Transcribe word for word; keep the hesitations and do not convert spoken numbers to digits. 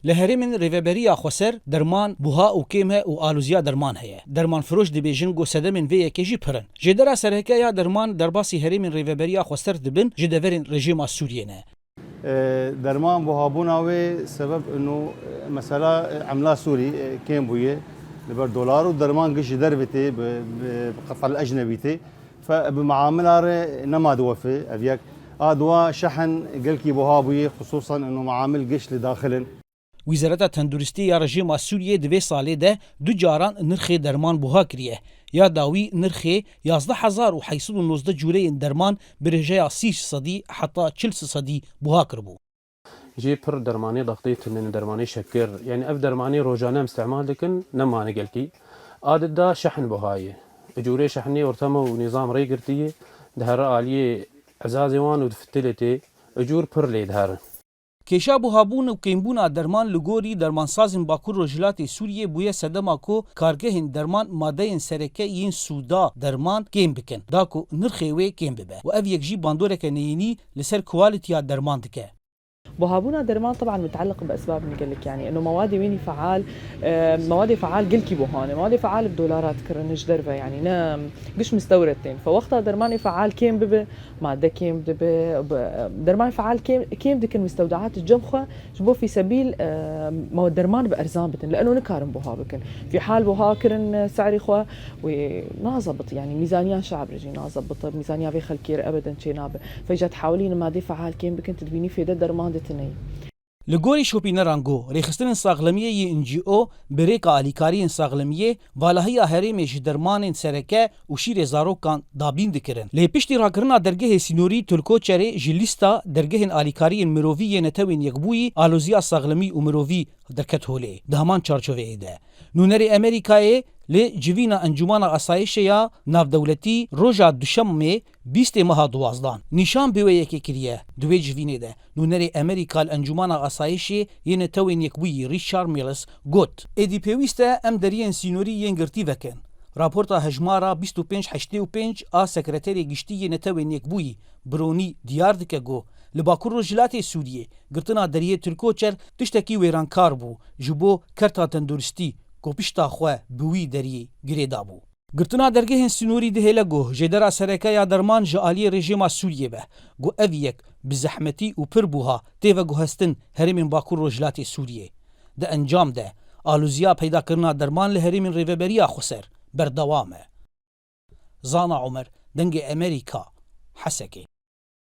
Li herêmên Rêveberiya Xweser derman buha û kêm e û aloziya derman heye. Dermanfiroş dibêjin ku sedemên vê yekê jî pir in. Jêdera sereke ya derman derbasî herêmên Rêveberiya Xweser dibin ji deverên rejîma Sûriyê ne. E, derman buhabûna wê sebeb ino, e, mesela, e, emla Sûrî, e, kêm bûye. Li ber dolar û derman giş ji derve tê, bi, bi, bi qetal ecnebî tê. Fe bi meamila re nema diwefe ev yek. A dua şehin gelkî buha bûye, xisûsan ino meamil giş li daxil in. Wîzareta Tenduristiyê ya rejîma Sûriyê di vê salê de du caran nirxê derman buha kiriye. Ya dawî nirxê yazdeh hezar û heyt sed û nozdeh cûreyên derman bi rêjeya sî sedî heta çil sedî buha kiribû. Jê pir dermanê daxtê tundên dermanê şekir, yani ev dermanê rojane em îstîmal dikin, nemane gelkî. A di da şehn buha ye. Cûrê şehnê ortama û nîzam rê girtiye, dihere aliyê ezazê wan û difitilê tê, cûr pir lê dihere. Kêşa buhabûn û kêmbûna derman li gorî dermansazên Bakur Rojhilatê Sûriyê bûye sedema ku kargehên derman madeyên sereke yên sûda derman kêm bikin, da ku nirxê wê kêm bibe û ev yek jî bandoreke neyînî li ser kualîtiya derman dike. Buhabûna derman teban muteleq bi esbabên gelek, yani eno mewade wînî feal, e, mewade feal gelkî buhane, mewade feal bi dolarat kirin ji derve, yani ne giş mistewred tên. Fe wexta dermanê feal kêm bibe, made kêm dibe, bi, derman feal kêm, kêm dikin mistewdaat cem xwe, ji bo fîsebîl, e, me derman bi erzan bidin. Li eno nikarin buha bikin. Fî hal buha kirin, e, serî xwe wê nazebit, yani mîzaniya şe'b re jî nazebit, mîzaniya vê xelkê re ebeden çênabe. Fêca dihawilînin madê feal kêm bikin, tu dibînî fêde derman de tune ye. Li gorî şopîneran ku rêxistinên saxlemiyê yê N G O bi rêka alîkariyên saxlemiyê valahiya herêmê ji dermanên sereke û şîrê zarokan dabîn dikirin. Lê piştî rakirina dergehê sînorî Tulkoçerê ji lîsta dergehên alîkariyên mirovî yê Netewên Yekbûyî, aloziya saxlemî û mirovî derket holê. Di heman çarçoveyê de, nûnerê Amerîkayê li civîna Encûmana Asayişê ya Navdewletî roja Duşemê bîstê meha duwazdan nîşan bi wê yekê kiriye. Di wê civînê de nûnerê Amerîka li Encûmana Asayişê yê Netewên Yekbûyî Richard Mills got, êdî pêwîst e em deriyên sînorî yên girtî vekin. Raporta hejmara bîst û pênc heştê û pênc a Sekreterê Giştî yê Netewên Yekbûyî Brûnî diyar dike ku li Bakur Rojhilatê Sûriyê girtina deriyê Tirkoçer tiştekî wêrankar bû ji bo kerta tenduristî ku pişta xwe bi wî deriyê girê dabû. Girtina dergehên sînorî dihêle ku jêdera sereke ya derman ji aliyê rejîma Sûriyê be, ku ev yek bi zehmetî û pir buha tê veguhestin herêmên Bakur Rojhilatê Sûriyê. Di encam de, aloziya peydakirina derman li herêmên Rêveberiya Xweser berdewam e. Zana Omer, Dengê Amerîka, Hesekê.